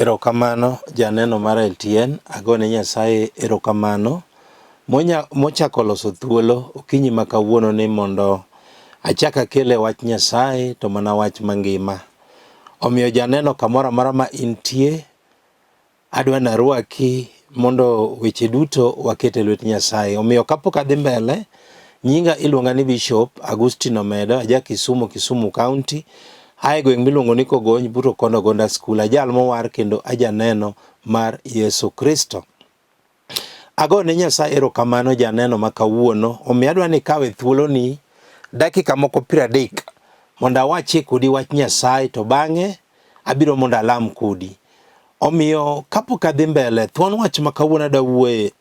Erokamano janeno mar LTN, agone Nyasaye erokamano monya, mochako loso thuolo okinyi ma kawuono ni mondo achak akele wach Nyasaye to mana wach mangima. Omiyo janeno kamoro amora ma intie, Adwa narwaki mondo weche duto waket e lwet Nyasaye. Omiyo kapok adhi mbele, nyinga iluonga ni Bishop Agustino Omedo, aja Kisumu, Kisumu County, ae gweng' miluongo ni Kogony but Okondo Gonda School, ajal mowar kendo ajaneno mar Yesu Kristo. Agone Nyasaye erokamano janeno ma kawuono, omiyo adwa ni ikawe thuoloni dakika moko 30 mondo awachie kodi wach Nyasaye to bang'e abiro mondo alam kodi. Omiyo kapok adhi mbele, thuon wach ma kawuono adwa wuoye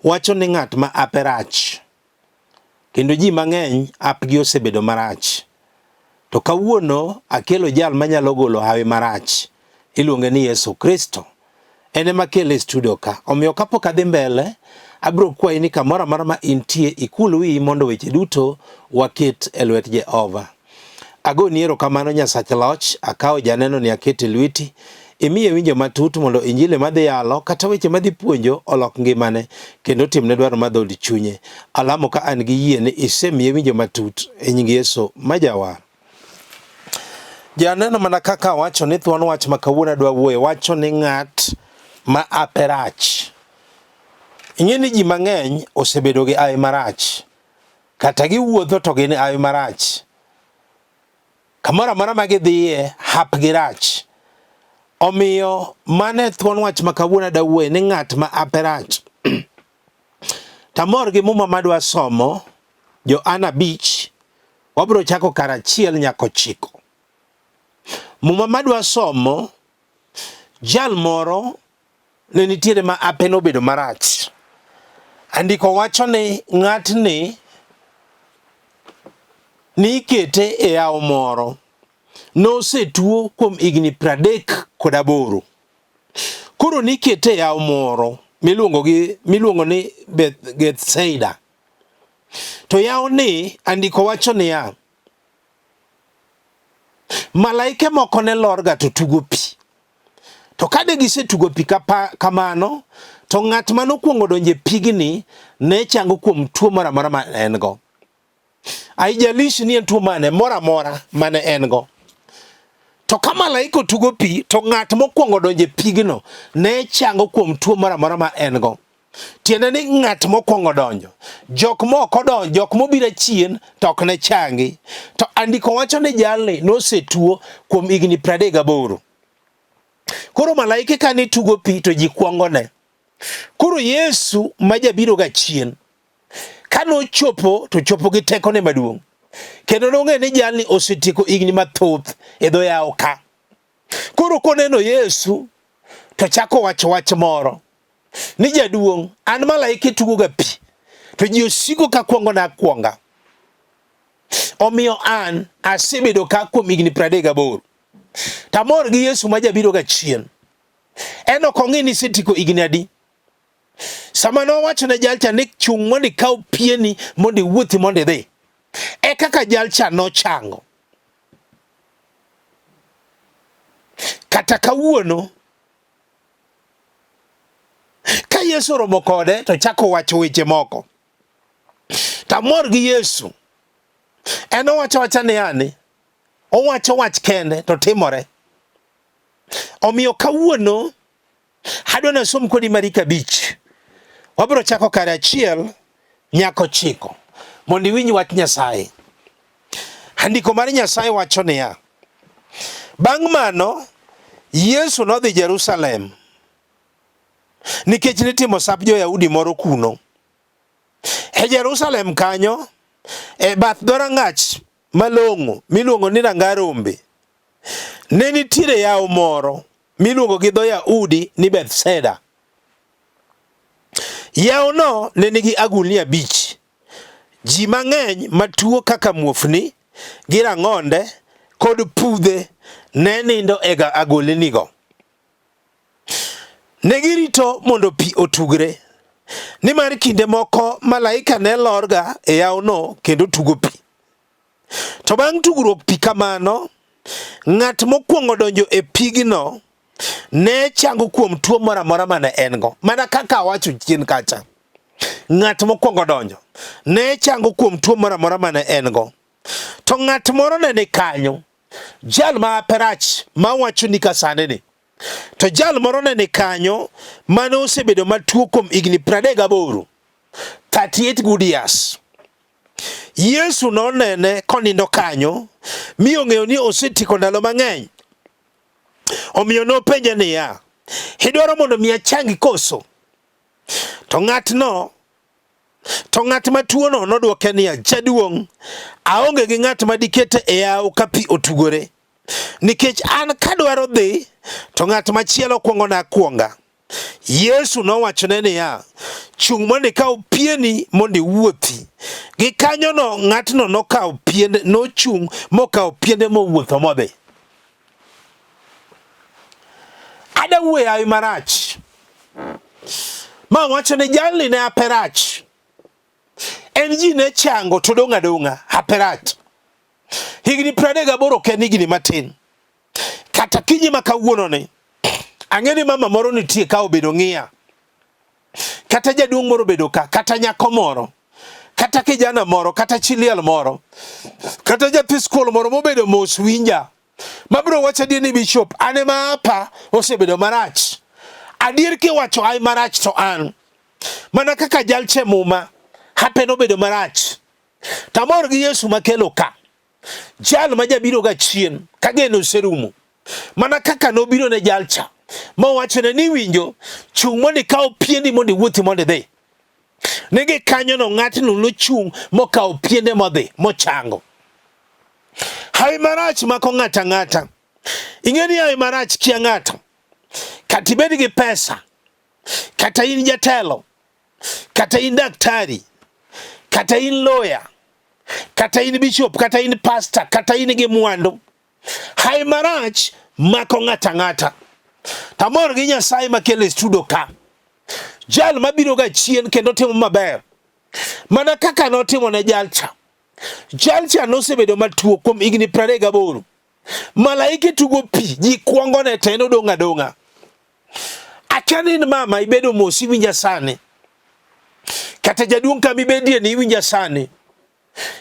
wacho ni ng'at ma ape rach kendo ji mang'eny apgi osebedo marach. To kawuono akelo jal manyalo golo hawi marach, iluonge ni Yesu Kristo. En ema akele e studio ka. Omiyo kapok adhi mbele, abiro kwayi ni kamoro amora ma intie ikul wiyi mondo weche duto waket e lwet Jehova. Agoni erokamano Nyasach loch, akawo janeno ni aketo e lweti. Imiye winjo matut mondo injili madhi yalo kata weche madhi puonjo olok ngimane kendo otimne dwaro mar dhood chunye. Alamo ka an gi yie ni isemiye winjo matut e nying Yesu ma Jawar. Janeno mana kaka awacho ni thuon wach ma kawuono adwa wuoye wacho ni ng'at ma ape rach. Ing'e ni ji mang'eny osebedo gi aye marach. Kata giwuotho to gin awi marach. Kamoro amora ma gidhiye, hapgi rach. Omiyo mano e thuon wach ma kawuono adwa wuoye ni ng'at ma hape rach. Tamor gi muma madwa somo, Johana 5, wabiro chako kar 1 nyaka 9. Muma madwa somo, jal moro ne nitiere ma ape nobedo marach. Andiko wacho ni ng'atni nikete e yawo moro. Nosetuo kuom higni 38. Koro nikete e yawo moro miluongo ni Bethsaida. To yawo ni andiko wacho niya, malaike moko ne lorga to tugo pi. To kane gisetugo pi kamano, to ng'at ma nokwongo donjo e pigni ne chango kuom tuo moro amora ma en go. Haijalishi ni en tuo mane moro amora mane en go. To ka malaika otugo pi, to ng'at mokwongo donjo e pigno ne chango kuom tuo moro amora ma en go. Tiende ni ng'at mokwongo donjo, jok moko donjo, jok mobiro achien to ok ne changi. To andiko wacho ni jalni nosetuo kuom higni 38. Koro malaike kane tugo pi to ji kwongo ne. Koro Yesu ma jabiro ga chien, ka nochopo to chopo gi tekone maduong'. Kendo nong'e ni jalni osetieko higni mathoth e dho yawo ka. Koro koneno Yesu to chako wacho wach moro ni jaduong', an malaike tugo ga pi to ji osiko ka kwongo na akwonga. Omiyo an asebedo ka kuom higni 38. Tamor gi Yesu ma jabiro ga chien. En ok ong'i ni isetieko higni adi. Sama nowacho ne jalcha ni chung' mondo ikaw pieni mondo iwuothi mondo idhi, e kaka jalcha nochango. Kata kawuono ka Yesu oromo kode to chako wacho weche moko. Tamor gi Yesu. En owacho wacha niya ni owacho wach kende to timore. Omiyo kawuono adwa nasom kodi Mariko 5. Wabiro chako kare 1 nyaka 9 mondo iwinj wach Nyasaye. Andiko mar Nyasaye wacho niya, bang' mano Yesu nodhi Jerusalem nikech nitimo sap jo-Yahudi moro kuno. E Jerusalem kanyo, e bath dhorangach malong'o miluongo ni Ranga Rombe, ne nitiere yawo moro miluongo gi dho Yahudi ni Bethsaida. Yawono ne nigi agulni 5. Ji mang'eny matuo kaka muofni gi rang'onde kod pudhe ne nindo e agulnigo. Ne girito mondo pi otugre, nimar kinde moko malaika ne lorga e yawono kendo tugo pi. To bang' tugruok pi kamano, ng'at mokwongo donjo e pigno Ne chango kuom tuo moro amora mane en go. Mana kaka awacho chien kacha. Ng'at mokwongo donjo ne chango kuom tuo moro amora mane en go. To ng'at moro ne ni kanyo, jal ma perach ma wacho ni ka sani ni. To jal moro ne ni kanyo mane osebedo matuo kuom higni 38, 38 good years. Yesu nonene konindo kanyo mi ong'eyo ni osetieko ndalo mang'eny. Omiyo nopenje niya, idwaro mondo mi achangi koso? To ng'atno to ng'at matuono nodwoke niya, jaduong', aonge gi ng'at ma dikete e yawo ka pi otugore, nikech an kadwaro dhi to ng'at machielo kwongona akwonga. Yesu nowachone niya, chung' mondo ikaw pieni mondo iwuothi. Gikanyono ng'atno nokawo piende, nochung' mokawo piende mowuotho modhi. Ada wuoyo hawi marach. Ma wacho ni jalni ne hape rach. En ji ne chango to dong' adong'a hape rach. Higni 38 ok en higni matin. Kata kinyi ma kawuono ni, ang'e ni mama moro nitie ka obedo ng'iya. Kata jaduong' moro obedo ka, kata nyako moro, kata kijana moro, kata chi liel moro, kata nyathi skul moro mobedo mos winja. Mabiro wacho adier ni bishop, an ema apa osebedo marach. Adier kiwacho ai marach to an. Mana kaka jalche muma, hape nobedo marach. Tamor gi Yesu makelo ka. Jal ma jabiro ga chien ka geno oserumo. Mana kaka nobiro ne jalcha ma owachone ni winjo, chung' mondo ikaw piendi mondo iwuothi mondo idhi. Ne gikanyono ng'atno nochung' mokawo piende modhi mochango. Hawi marach mako ng'ato ang'ata. Ing'e ni hawi marach kia ng'ato. Kata ibed gi pesa, kata in jatelo, kata in daktari, kata in lawyer, kata in bishop, kata in pastor, kata in gi mwandu. Hawi marach mako ng'ato ang'ata. Tamor gi Nyasaye makelo e studio ka. Jal mabiro ga chien kendo timo maber. Mana kaka notimo ne jalcha. Jalcha nosebedo matuo kuom higni 38. Malaike tugo pi, ji kwongo ne to en odong' adong'a. Akia ni in mama ibedo mos iwinja sani. Kata jaduong' kama ibedie ni iwinja sani.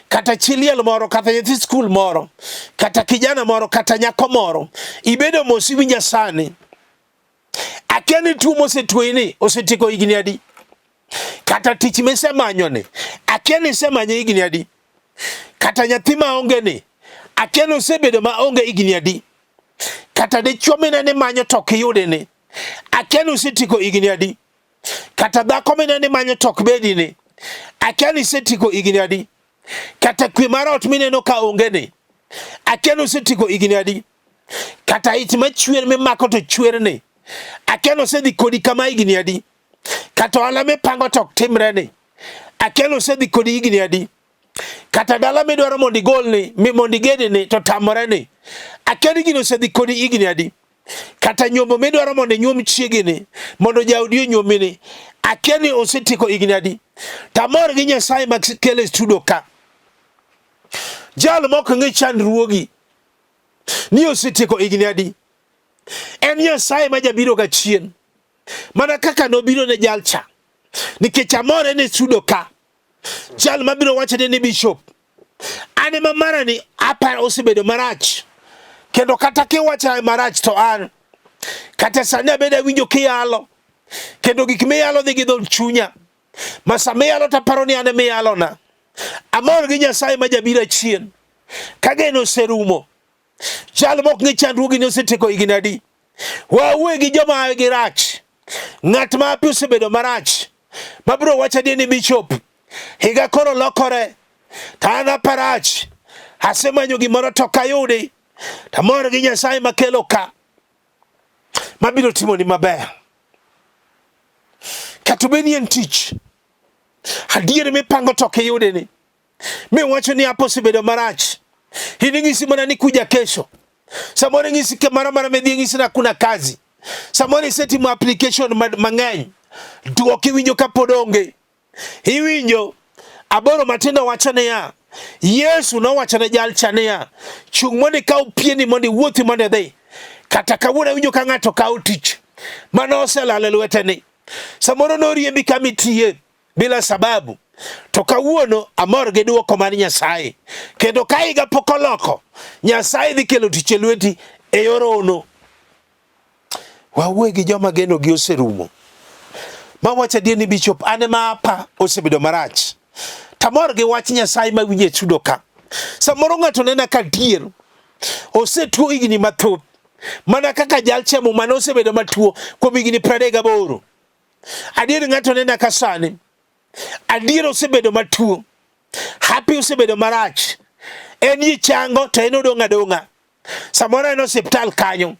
Kata chi liel moro, kata nyathi skul moro, kata kijana moro, kata nyako moro, ibedo mos iwinja sani. Akia ni tuo mosetweyi ni osetieko higni adi? Kata tich misemanyo ni, akia ni isemanyo higni adi? Kata nyathi ma onge ni, akia ni osebedo ma onge higni adi? Kata dichuo mine ni manyo to ok iyude ni, akia ni osetieko higni adi? Kata dhako mine ni manyo to ok bedi ni, akia ni isetieko higni adi? Kata kwe mar ot mineno ka onge ni, akia ni osetieko higni adi? Kata ich machwer mimako to chwer ni, akia ni osedhi kodi kama higni adi? Kata ohala mipango to ok timre ni, akia ni osedhi kodi higni adi? Kata dala midwaro mondo igolni, mondo igedni to tamore ni, akia ni gino osedhi kodi higni adi? Kata nyombo midwaro mondo inyuom chiegini, mondo jaodi onyuomini, akia ni osetieko higni adi? Tamor gi Nyasaye makelo e studio ka. Jal mok ng'i chandruogi ni osetieko higni adi? En Nyasaye ma jabiro ga chien. Mana kaka nobiro ne jalcha. Nikech amor en e studio ka. Jal mabiro wachone ni bishop, an ema mara ni aparo osebedo marach. Kendo kata kiwacho marach to an kata sani abedo awinjo kiyalo kendo gik miyalo dhi gi dho chunya ma sama iyalo to aparo ni an ema iyalona. Amor gi Nyasaye ma jabiro achien ka geno oserumo. Jal mok ng'i chandruogi ni osetieko higni adi. Wawuoye gi joma gi rach. Ng'at ma api osebedo marach mabiro wacho adier ni bishop higa koro lokore to an aparach asemanyo gimoro to ok ayudi tamor gi Nyasaye makelo ka mabiro timoni maber kata obed ni en tich adier mipango to ok iyude ni miwacho ni apo osebedo marach in ing'isi mana ni kuja kesho samoro ing'isi mara mara midhi ing'isi na kuna kazi samoro isetimo application mang'eny dwok iwinjo ka pod onge iwinjo aboro matindo wacho niya Yesu nowacho ne jalcha niya chung' mondo ikaw pieni mondo iwuothi mondo idhi. Kata kawuono awinjo ka ng'ato kawo tich mane oselal e lwete ni. Samoro noriembi kama itiye bila sababu. To kawuono amor gi dwoko mar Nyasaye. Kendo ka higa pok oloko, Nyasaye dhi kelo tich e lweti e yor hono. Wawuoye gi joma genogi oserumo. Mawacho adier ni Bishop, an ema apa osebedo marach. Tamor gi wach Nyasaye mawinjo e chudo ka. Samoro ng'ato nena ka dier osetuo higni mathoth mana kaka jal cha Muma nosebedo matuo kuom higni 38. Adier ng'ato nena ka sani adier osebedo matuo, happy osebedo marach, en ji chango to en odong' adong'a. Samoro en osiptal kanyo,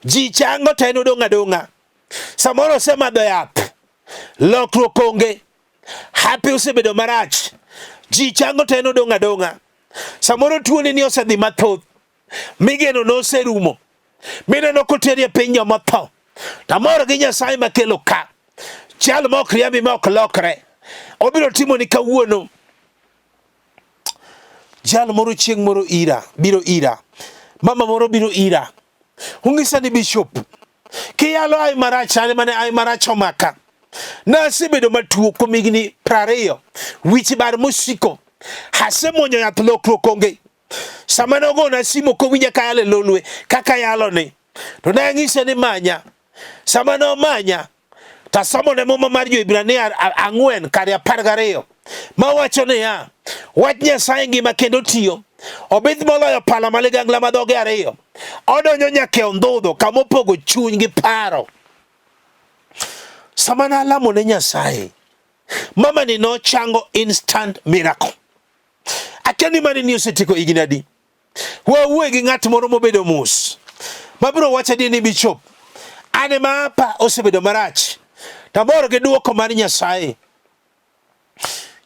ji chango to en odong' adong'a. Samoro osemadho yath, lokruok onge, happy osebedo marach, ji chango to en odong' adong'a. Samoro tuoni ni osedhi mathoth, migeno noserumo, mineno koteri e piny joma otho. Tamor gi Nyasaye makelo ka, chal ma ok riambi ma ok lokre, obiro timoni kawuono. Jal moro chieng' moro ira, biro ira, mama moro biro ira, ung'isa ni bishop, kiyalo ai marach, an mane ai marach omaka. Nasebedo matuo kuom higni 20, wich bar mosiko, asemuonyo yath lokruok onge. Sama nogona simo kowinja ka yalo e lolwe kaka yalo ni, to nang'ise ni manya. Sama nomanya, tasomo ne muma mar Jo-Hibrania 4 kare 12 mawacho niya, wach Nyasaye ngima kendo tiyo, obith moloyo pala ma ligangla ma dhoge ariyo, odonjo nyaka e ondhudho kama opogo chuny gi paro. Sama nalamo ne Nyasaye, mama ni nochango instant miracle. Akia ni mani ni osetieko higni adi. Wawuoye gi ng'at moro mobedo mos mabiro wacho adier ni bishop, an ema apa osebedo marach, tamor gi dwoko mar Nyasaye.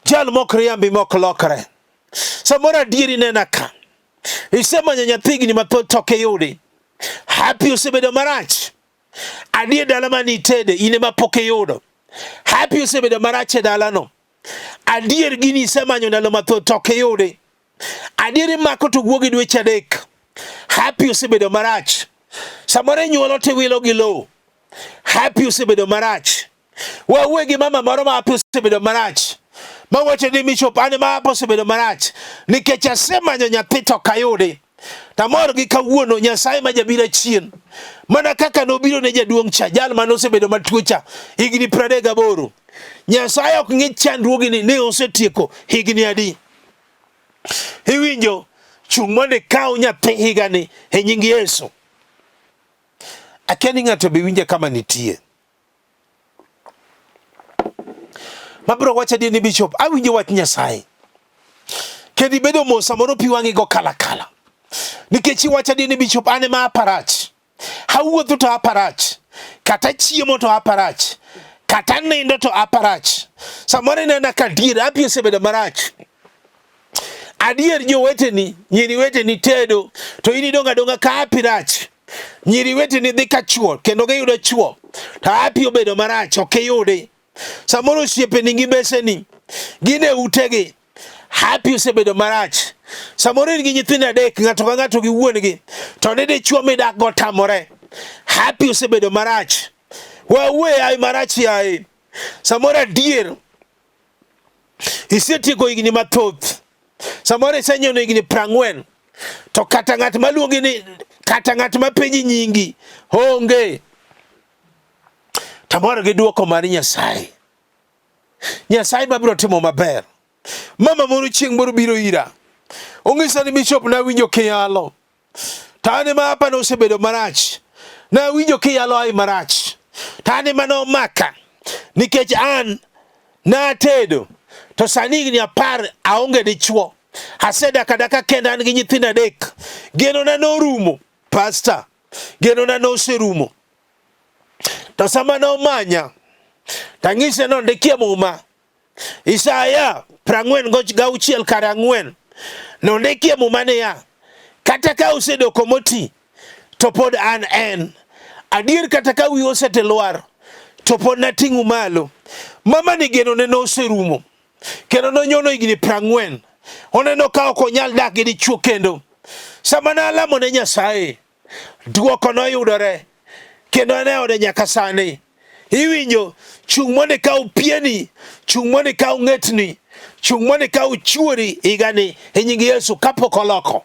Jal mok riambi mok lokre. Samoro adieri nena ka isemanyo nyathi higni mathoth to ok iyudi. Happy osebedo marach. Adier dala mane itede in ema pok iyudo. Happy osebedo marach e dalano. Adier gini isemanyo ndalo mathoth to ok iyudi. Adier imako to guogi dweche 3. Happy osebedo marach. Samoro inyuolo tiwilo gi lowo. Happy osebedo marach. Wawuoye gi mama moro ma happy osebedo marach. Mawacho ni Bishop an ma happy osebedo marach nikech asemanyo nyathi to ok ayudi. Tamor gi kawuono Nyasaye ma jabiro achien. Mana kaka nobiro ne jaduong' cha, jal mane osebedo matuo cha higni 38. Nyasaye ok ng'i chandruogini ni osetieko higni adi. Iwinjo, chung' mondo ikaw nyathi higani e nying Yesu. Akia ni ng'ato be winja kama nitie. Mabiro wacho adier ni Bishop, awinjo wach Nyasaye. Kendo ibedo mos samoro pi wang'i go kala kala. Nikech iwacho adier ni Bishop, an ema aparach. Awuotho to aparach. Kata chiemo to aparach. Kata nindo to aparach. Samoro inena ka adier, api osebedo marach. Adier joweteni, nyiri weteni tedo, to in idong' adong'a ka api rach. Nyiri weteni dhi ka chuo, kendo giyudo chuo. To api obedo marach, ok iyudi. Samoro osiepeni gi mbeseni, gin e utegi. Happy osebedo marach. Samoro in gi nyithindo 3, ng'ato ka ng'ato gi wuon-gi, to ni dichuo midak go tamore. Happy osebedo marach. Wawuoye yaye marach yaye. Samoro adier isetieko higni mathoth, samoro isenyono higni 40, to kata ng'at maluongi ni, kata ng'at mapenji nyingi onge. Tamor gi dwoko mar Nyasaye. Nyasaye mabiro timo maber. Mama moro chieng' moro biro ira, ong'isa ni Bishop, nawinjo kiyalo to an ema apa nosebedo marach. Nawinjo kiyalo ai marach to an ema nomaka nikech an natedo to sani higni 10 aonge dichuo. Asedak adaka kenda an gi nyithindo 3. Genona norumo, pastor, genona noserumo. To sama nomanya tang'ise nondikie Muma Isaya 46 kar 4 nondikie Muma niya, kata ka usedoko moti to pod an en. Adier kata ka wiu osete lwar to pod nating'u malo. Mama ni genone noserumo kendo nonyono higni 40. Oneno ka ok onyal dak gi dichuo kendo. Sama nalamo ne Nyasaye, Dwoko noyudore kendo en e ode nyaka sani. Iwinjo, chung' mondo ikaw pieni, chung' mondo ikaw ng'etni, chung' mondo ikaw chuori higani e nying Yesu kapok oloko.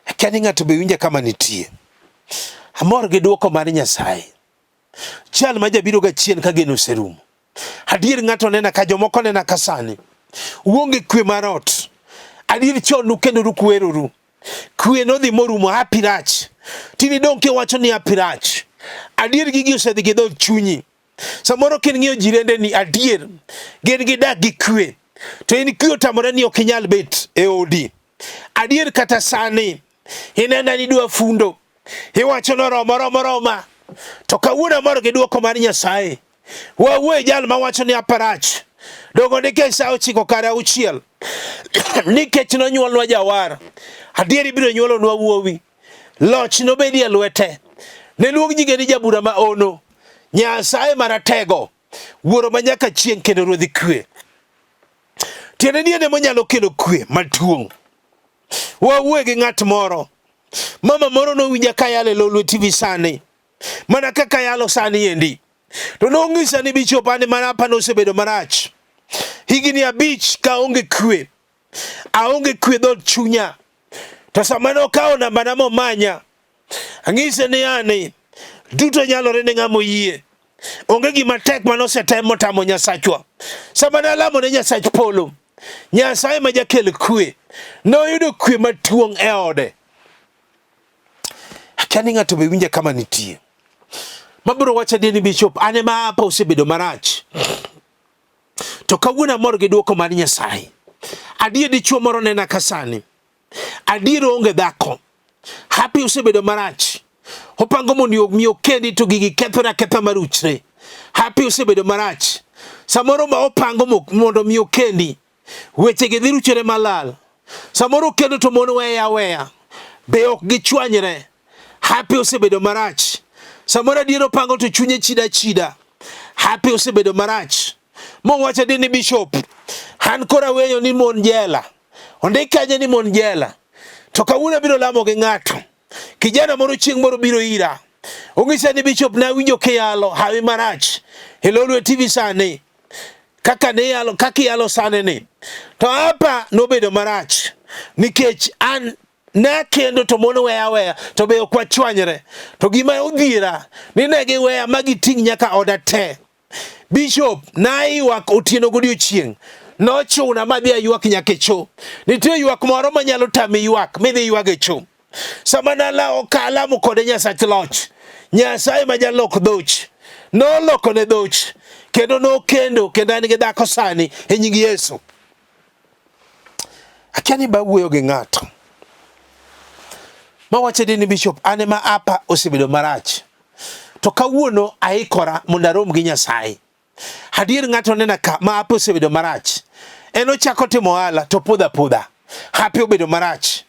Akia ni ng'ato be winja kama nitie. Amor gi dwoko mar Nyasaye. Jal ma jabiro ga chien ka geno oserumo. Adier ng'ato nena ka jomoko nena ka sani. Uonge kwe mar ot. Adier chon nukendoru kuweroru. Kwe nodhi morumo hapi rach. Tini dong' kiwacho ni hapi rach. Adier gigi osedhi gi dhood chunyi. Samoro king'iyo jirendeni adier gin gidak gi kwe. To in kwe otamore ni ok inyal bet e odi. Adier kata sani inena ni idwa fundo. Iwacho ni oromo oromo roma. To kawuono amor gi dwoko mar Nyasaye. Wawuoye jal mawacho ni aparach. Dongo nikech sa ochiko kare auchiel. Nikech nonyuolnwa jawar. Adier ibiro nyuolonwa wuowi. Loch nobedi e lwete. Ne luong nyinge ni jabura ma ono. Nyasaye maratego. Wuoro ma nyaka chieng' kendo ruodh kwe. Tiende ni en ema onyalo kelo kwe maduong'. Wawuoye gi ng'at moro. Mama moro nowinja ka yalo e Lolwe TV sani. Mana kaka yalo sani endi. To nong'isa ni Bishop an mana apa nosebedo marach. Higni abich ka onge kwe. Aonge kwe dhood chunya. To sama nokawo nambana momanya, ang'ise ni ani duto nyalore ne ng'ama oyie. Onge gima tek mane osetem motamo Nyasachwa. Sama nalamo ne Nyasach polo, Nyasaye ma jakel kwe, noyudo kwe matuong' e ode. Akia ni ng'ato be winja kama nitie. Mabiro wacho adier ni Bishop, an ema apa osebedo marach. To kawuono amor gi dwoko mar Nyasaye. Adier dichuo moro nena ka sani. Adier oonge dhako. Happy osebedo marach. Opango mondo omi okendi to gigi kethore aketha maruchre. Happy osebedo marach. Samoro ma opango mondo mi okendi, weche gi dhi ruchore malal. Samoro okendo to mon weye aweya. Be ok gichwanyre. Happy osebedo marach. Samoro adier opango to chunye chida chida. Happy osebedo marach. Mowacho adier ni bishop, an koro aweyo ni mon jela. Ondik kanyo ni mon jela. To kawuono abiro lamo gi ng'ato. Kijana moro chieng' moro biro ira. Onyisa ni bishop nawinjo kiyalo hawi marach e Lolwe TV sani. Kaka ne yalo, kaka iyalo sani ni. To apa nobedo marach nikech an nakendo to mon weya weya to be ok wachwanyre. To gima odhiera ni ne giweya ma giting' nyaka oda te. Bishop, naywak otieno godiochieng'. Nochuna madhi aywak nyaka e cho. Nitie ywak moro manyalo tami ywak midhi ywag e cho. Sama nalawo ka alamo kode Nyasach loch, Nyasaye ma jalok dhoch, nolokone dhoch kendo nokendo kendo an gi dhako sani e nying Yesu. Akia ni ba wuoyo gi ng'ato mawacho ni Bishop, an ema apa osebedo marach. To kawuono aikora mondo arom gi Nyasaye. Adier ng'ato nena ka ma hape osebedo marach. En ochako timo ohala to podho apodha. Hape obedo marach.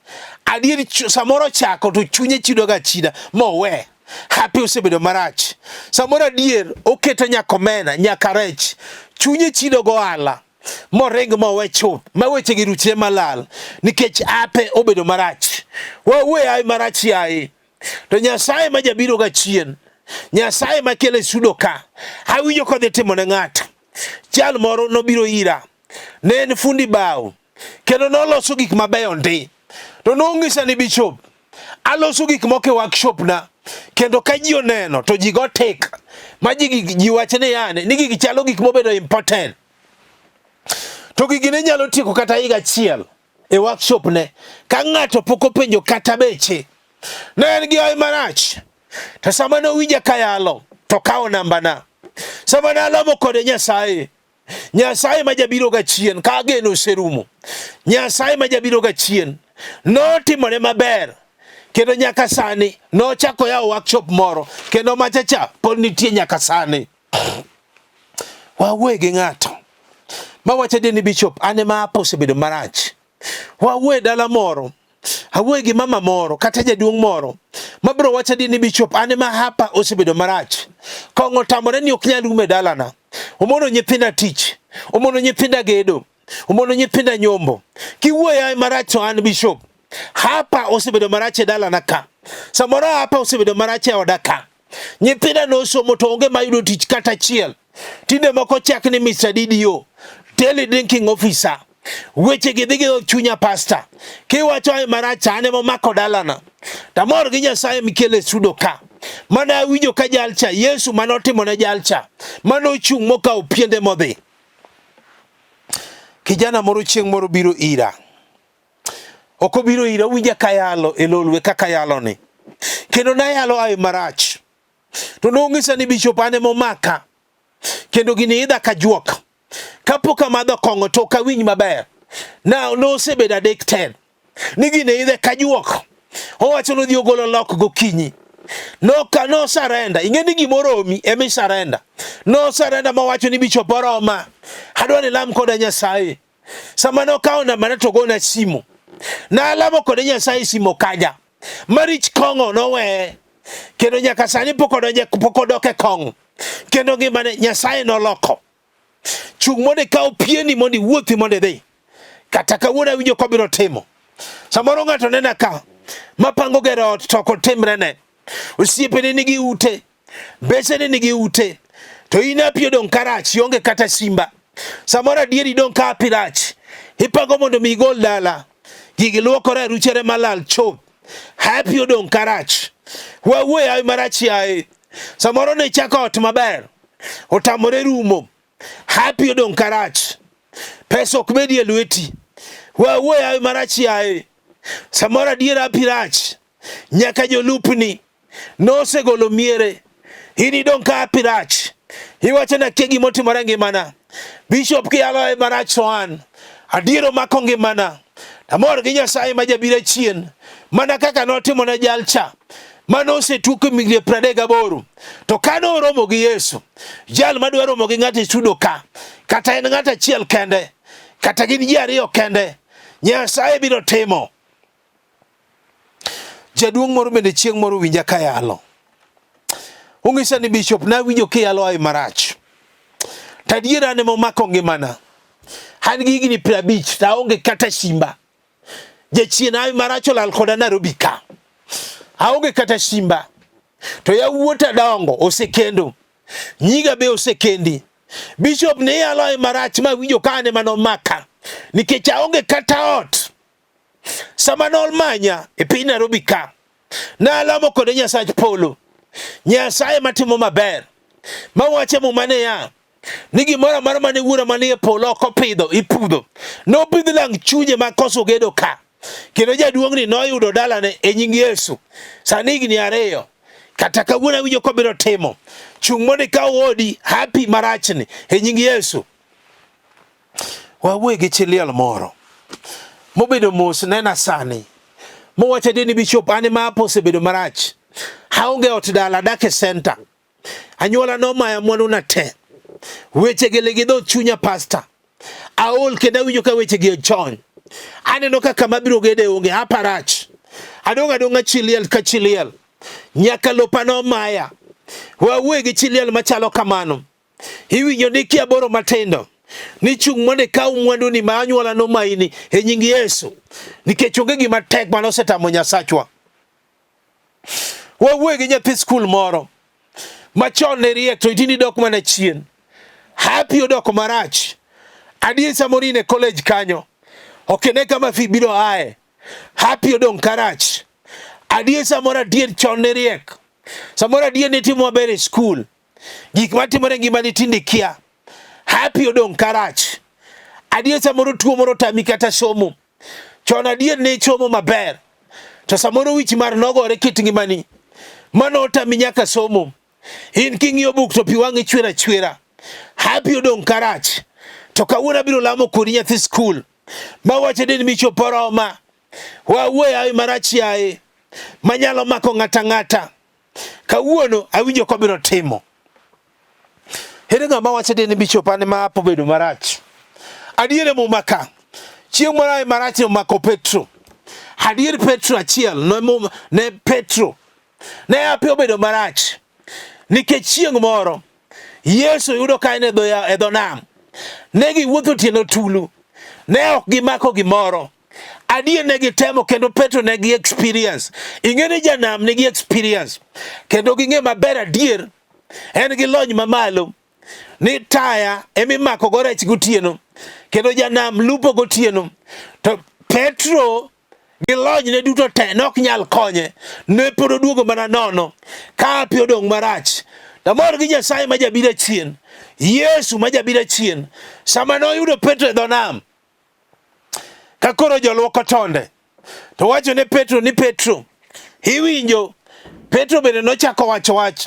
Adier samoro ochako to chunye chido ga achida mowe. Hape osebedo marach. Samoro adier oketo nyaka omena, nyaka rech. Chunye chido go ohala moring mowe chuth ma weche gi ruchre malal nikech ape obedo marach. Wawe ai marach yaye. To Nyasaye ma jabiro ga chien, Nyasaye ma kele sudo ka, awinjo kodhi timo ne ng'ato. Jal moro nobiro ira, ne en fundi bao, kendo noloso gik mabeyo ndi. To nong'isa ni bishop, aloso gik moko e workshop na, kendo ka ji oneno to ji go tik, ma ji, ji wach ni yani, ni gigi chalo gik mobedo important. To gigi ne nyalo tieko kata higa achiel. e workshop ne ka ng'ato pok openjo kata beche. Ne en gi hawi marach. To sama nowinja kayalo to kawo nambana. Sama nalamo kode Nyasaye, Nyasaye ma jabiro ga chien ka geno oserumo. Nyasaye ma jabiro ga chien notimone maber kendo nyaka sani nochako yawo workshop moro kendo machacha pod nitie nyaka sani. Wawuoye gi ng'ato mawacho adier ni bishop an ema apa osebedo marach. Wawuoye dala moro, awuoye gi mama moro kata jaduong' moro mabiro wacho adier ni bishop an ema hapa osebedo marach. Kong'o otamore ni ok nyal rumo e dalana. Omono nyithinda tich, omono nyithinda gedo, omono nyithinda nyombo. Kiwuoyo ae marach to an bishop. Hapa osebedo marach e dalana ka. Samoro hapa osebedo marach e oda ka. Nyithinda nosomo to onge mayudo tich kata achiel. Tinde moko chak ni Mr. DDO, Daily Drinking Officer. Weche gi dhi gi chunya pasta. Kiwacho ai marach an ema omako dalana. Tamor gi Nyasaye mikele sudo ka. Mana awinjo ka jalcha, Yesu mane otimo ne jalcha, mane ochung' mokawo piende modhi. Kijana moro chieng' moro biro ira. Ok obiro ira, owinja kayalo e lolwe kaka yalo ni. Kendo nayalo ae marach. To nong'isa ni bishop an ema omaka. Kendo gini idha ka juok. Kapok amadho kong'o to ok awinj maber. Na nosebedo addicted. Ni gini idhe ka juok. Owacho ni odhi ogolo lok gokinyi. No ka no surrender. Ing'e ni gimoro omi ema i surrender. No surrender mowacho ni bishop oroma. Adwa ni lam koda Nyasaye. Sama nokawo nambana to gona simu. Nalamo kode Nyasaye simo kaja. Marich kong'o noweye. Kendo nyaka sani pok odonje pok odok e kong'o. Kendo ngimane Nyasaye noloko. Chung' mondo ikaw pieni mondo iwuothi mondo idhi. Kata kawuono awinjo kobiro timo. Samoro ng'ato nena ka mapango gero ot to ok otimrene. Osiepene nigi ute, mbesene nigi ute, to in api odong' karach, ionge kata simba. Samoro adier idong' ka api rach, ipango mondo mi igol dala. Gigi luokore aruchere malal chop. Happy odong' karach. Wawuoyo yaye marach yaye. Samoro ne ichako ot maber, otamore rumo. Happy odong' karach. Pesa ok bedi e lweti. Wawuoyo yaye marach yaye. Samoro adier happy rach. Nyaka jolupni nosegolo miere. In idong' ka happy rach. Iwacho ni akia gima otimore e ngimana. Bishop kiyalo e marach to an. Adier omako ngimana. Amor gi Nyasaye ma jabira chien. Mana kaka notimo ne jalcha mane osetuo kuom higni 38. To kane oromo gi Yesu, jal madwa romo gi ng'ato e studio ka, kata en ng'ato achiel kende, kata gin ji ariyo kende, Nyasaye biro timo. Jaduong' moro bende chieng' moro winja kayalo. Ong'isa ni bishop nawinjo kiyalo ai marach. To adier an ema omako ngimana. An gi higni 50 to aonge kata simba. Jachien ai marach olal koda Nairobi ka. Aonge kata simba. To yawuota dongo osekendo. Nyiga be osekendi. Bishop ne iyalo ai marach ma winjo ka an ema nomaka. Nikech aonge kata ot. Sama nolmanya e piny Nairobi ka, nalamo kode Nyasach polo, Nyasaye matimo maber, mawacho e muma niya, ni gimoro amora mane wuora manie polo ok opidho ipudho. Nopidh lang chunye ma koso gedo ka. Kendo jaduong'ni noyudo dalane e nying Yesu. Sani higni 2. Kata kawuono awinjo kobiro timo. Chung' mondo ikaw odi happy marachni e nying Yesu. Wawuoye gi chi liel moro mobedo mos nena sani mowacho adier ni bishop an ema apo osebedo marach. Aonge ot dala adak e center. Anyuola nomaya mwanduna te. Weche gi ligi dho chunya pasta. Aol kendo awinjo ka weche gi ochony. Aneno ka kama biro gede onge hapa rach. Adong' adong'a chi liel ka chi liel. Nyaka lopa nomaya. Wawuoye gi chi liel machalo kamano. Iwinjo ni kia boro matindo ni chung' mondo ikaw mwanduni ma anyuola nomayini e nying Yesu, nikech onge gima tek mane osetamo Nyasachwa. Wawuoye gi nyathi skul moro machon ne riek to tinde dok mana chien. Happy odok marach. Adier samoro in e college kanyo, ok ine kama fi biro aye. Happy odong' karach. Adier samoro adier chon ne riek. Samoro adier nitimo maber e skul. Gik matimore e ngimani tinde kia. Happy odong' karach. Adier samoro tuo moro tami kata somo. Chon adier ne isomo maber. To samoro wich mar nogore kit ngimani. Mano otami nyaka somo. In king'iyo buk to pi wang'i chwer achwera. Happy odong' karach. To kawuono abiro lamo kodi nyathi skul. Mawacho ni michopo oroma. Wawuoyo yaye marach yaye. Manyalo mako ng'ata ng'ata. Kawuono awinjo kobiro timo. Ere ng'ama wacho ni bishop an ma apo bedo marach? Adier e muma ka. Chieng' moro aye marach ne omako Petro. Adier Petro achiel ne, ne Petro. Ne api obedo marach. Nikech chieng' moro Yesu yudo ka en e dho nam. Ne giwuotho otieno tulu. Ne ok gimako gimoro. Adier ne gitemo kendo Petro ne gi experience. Ing'e ni janam nigi experience kendo ging'e maber adier en gi lony mamalo ni taya emimako go rech gotieno kendo janam lupo gotieno to Petro gi lonyne duto te ne ok nyal konye ne pod oduogo mana nono ka api odong' marach tamor gi Nyasaye ma jabiro achien Yesu ma jabiro achien sama noyudo Petro e dho nam ka koro joluoko tonde to wacho ne Petro ni Petro iwinjo Petro bende nochako wacho wach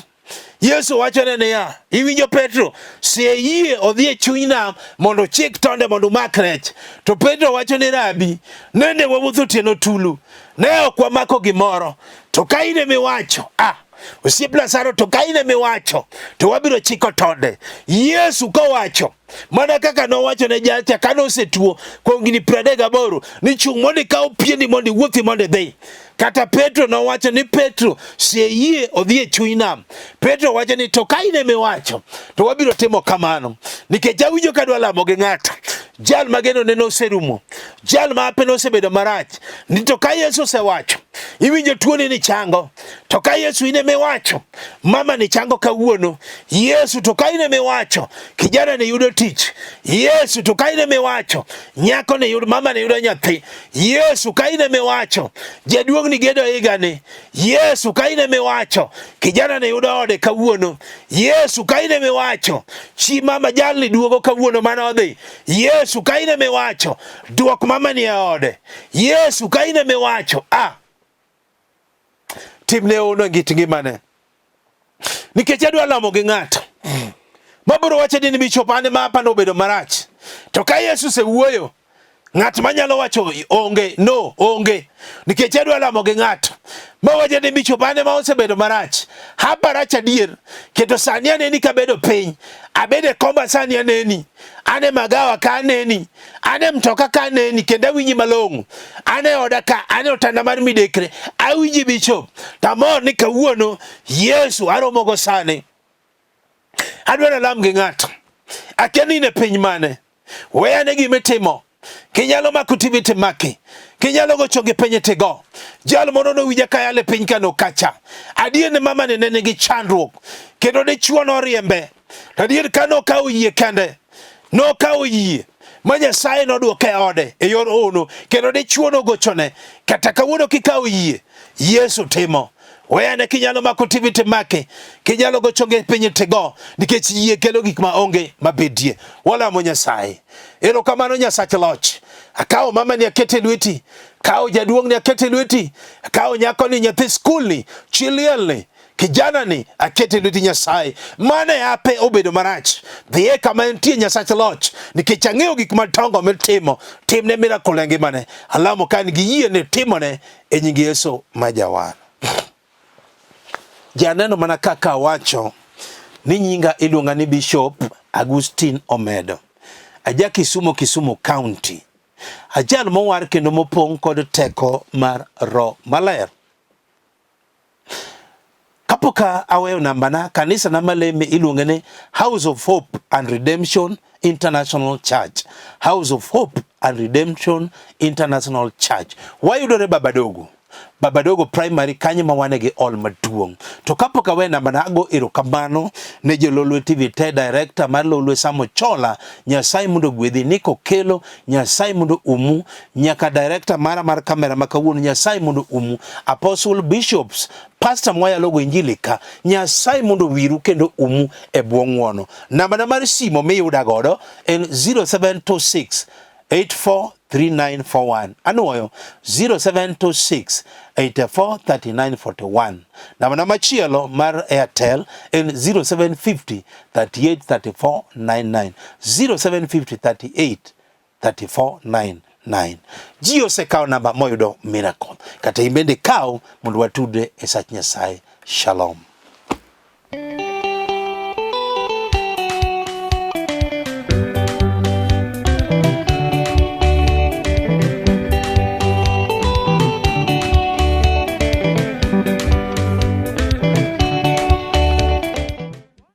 Yesu wachone niya, iwinjo Petro, sie yie odhi e chuny nam mondo ochik tonde mondo umak rech. To Petro wacho ni Rabi, nende wawuotho otieno tulu, ne ok wamako gimoro. To ka in emiwacho, ah, osiep Lazaro, to ka in emiwacho, to wabiro chiko tonde. Yesu kowacho, mana kaka nowacho ne jalcha kane osetuo kuom higni 38 ni chung' mondo ikaw pieni mondo iwuothi mondo idhi. Kata Petro nowacho ni Petro sie yie odhi e chuny nam. Petro wacho ni to ka in emiwacho to wabiro timo kamano nikech awinjo ka adwa lamo gi ng'ato. Jal ma geno ne noserumo, jal ma ape nosebedo marach ni to ka Yesu osewacho iwinjo tuoni ni chango, to ka Yesu in emiwacho mama ni chango kawuono, Yesu to ka in emiwacho kijana ni yudo tich, Yesu to ka in emiwacho nyako ni yudo, mama ni yudo nyathi, Yesu ka in emiwacho jaduong' ni gedo higani, Yesu ka in emiwacho kijana ni yudo ode kawuono, Yesu ka in emiwacho chi mama jalni duogo kawuono mane odhi, Yesu ka in emiwacho duok mama ni e ode, Yesu ka in emiwacho ah timne ono ngit ngimane nikech adwa lamo gi ng'ato mabiro wacho ni bishop an ma apando obedo marach to ka Yesu osewuoyo ng'at manyalo wacho onge no onge nikech adwa lamo gi ng'ato mawacho ni bishop an ma osebedo marach hapa rach adier kendo sani aneni kabedo piny abedo e komba sani aneni an e magawa ka aneni an e mtoka ka aneni kendo awinji malong'o an e oda ka an e otanda mar midekre awinji bishop tamor ni kawuono Yesu aromogo sani adwaro alam gi ng'ato akia ni in e piny mane weyane gima itimo kinyalo mako TV timaki kinyalo gocho gi piny tigo jal moro nowinja ka yalo e piny kano kacha adier ni mama ni ne nigi chandruok kendo dichuo noriembe to adier ka nokawo yie kende nokawo yie ma Nyasaye nodwoke e ode e yor hono kendo dichuo nogochone kata kawuono kikawo yie Yesu timo weyane kinyalo mako TV timake kinyalo gocho gi piny tigo nikech yie kelo gik ma onge mabedie walamo Nyasaye erokamano Nyasach loch akawo mama ni akete lweti kawo jaduong' ni akete lweti akawo nyako ni nyathi skul ni chi liel ni kijana ni akete lweti Nyasaye mane ape obedo marach dhiye kama entie Nyasach loch nikech ang'eyo gik madongo mitimo timne miracle e ngimane alamo ka an gi yie ni timone e nying Yesu ma jawar. Janeno mana kaka awacho ni nyinga iluonga ni Bishop Agustin Omedo. Aja Kisumo, Kisumu County. Ajal mowar kendo mopong' kod teko mar Roho Maler. Kapok aweyo nambana, kanisa na maleme iluonge ni House of Hope and Redemption International Church. House of Hope and Redemption International Church. Wayudore Babadogo. Babadogo Primary kanyo ma wane gi hall maduong'. To kapok aweyo nambana ago erokamano ne jo Lolwe TV te, director mar Lolwe Sam Ochola, Nyasaye mondo ogwedhi, Nick Okelo, Nyasaye mondo umu, nyaka director mara mar kamera ma kawuono, Nyasaye mondo umu, Apostle Bishops, Pastor mwayalogo injili ka, Nyasaye mondo owiru kendo umu e bwo ng'wono. Nambana mar simo miyuda godo en 0726 843941. Anuoyo 0726 843941. Nambana machielo mar Airtel en 0750 38 34 99. 0750 38 34 99. Ji osekawo namba moyudo miracle. Kata in bende kaw mondo watudre e sach Nyasaye. Shalom.